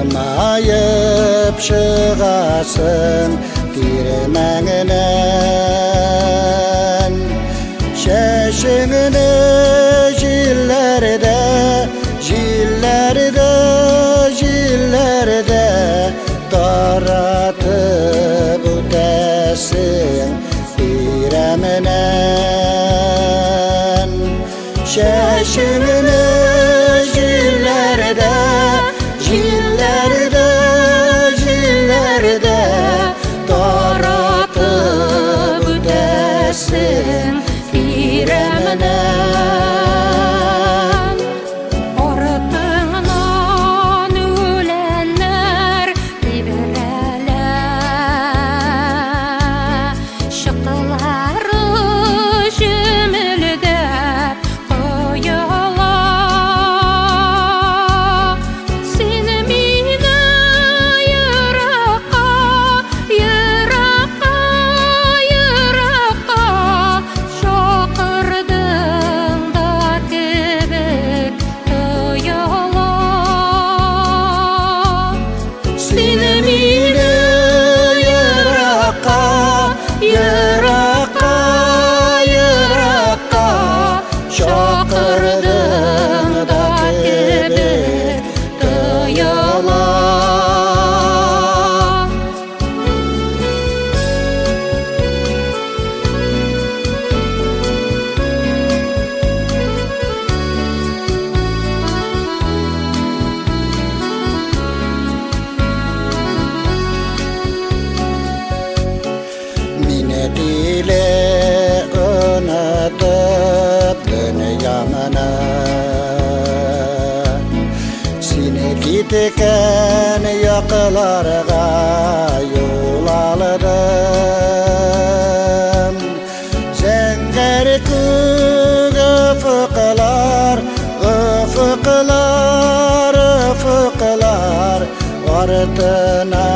Елмаеп чыгасың тирмәңнән. Чәчеңне җилләрдә, җилләрдә, җилләрдә таратып үтәсең тирәмнән. Чәчеңне җилләрдә, җилләрдә, җилләрдә таратып үтәсең тирәмнән. Артыңнан үләннәр тибрәлә, чыклары җемелдәп коела. Син мине еракка, еракка, еракка чакырдың да кебек тоела. Син мине еракка, еракка, еракка чакырдың да кебек тоела. Мине тиле онытып дөньямны, Сине киткән якларга юл алдым. Зәңгәр күк офыклар, офыклар, офыклар артына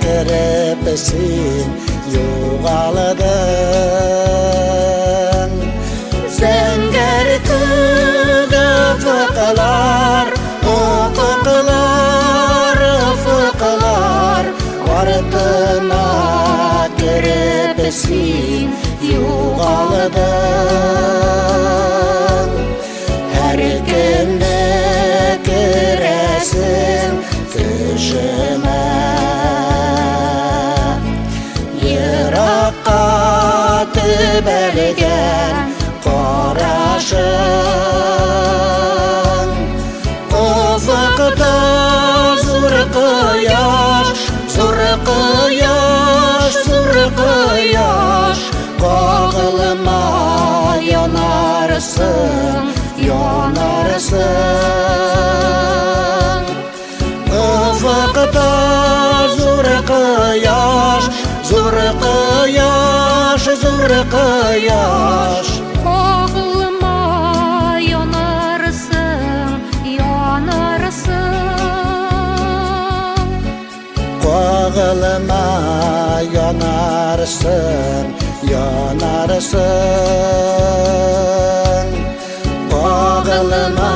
кереп син югалдың. Зәңгәр күк офыклар, офыклар, офыклар артына кереп син югалдың. Һәр көнне керәсең төшемә. Еракка төбәлгән карашың. Офыкта зур кояш, зур кояш, зур кояш, кагылма, янарсың, янарсың. Офыкта зур кояш, зур кояш, зур кояш. Кагылма, янарсың, янарсың. Кагылма, янарсың, янарсың. Кагылма,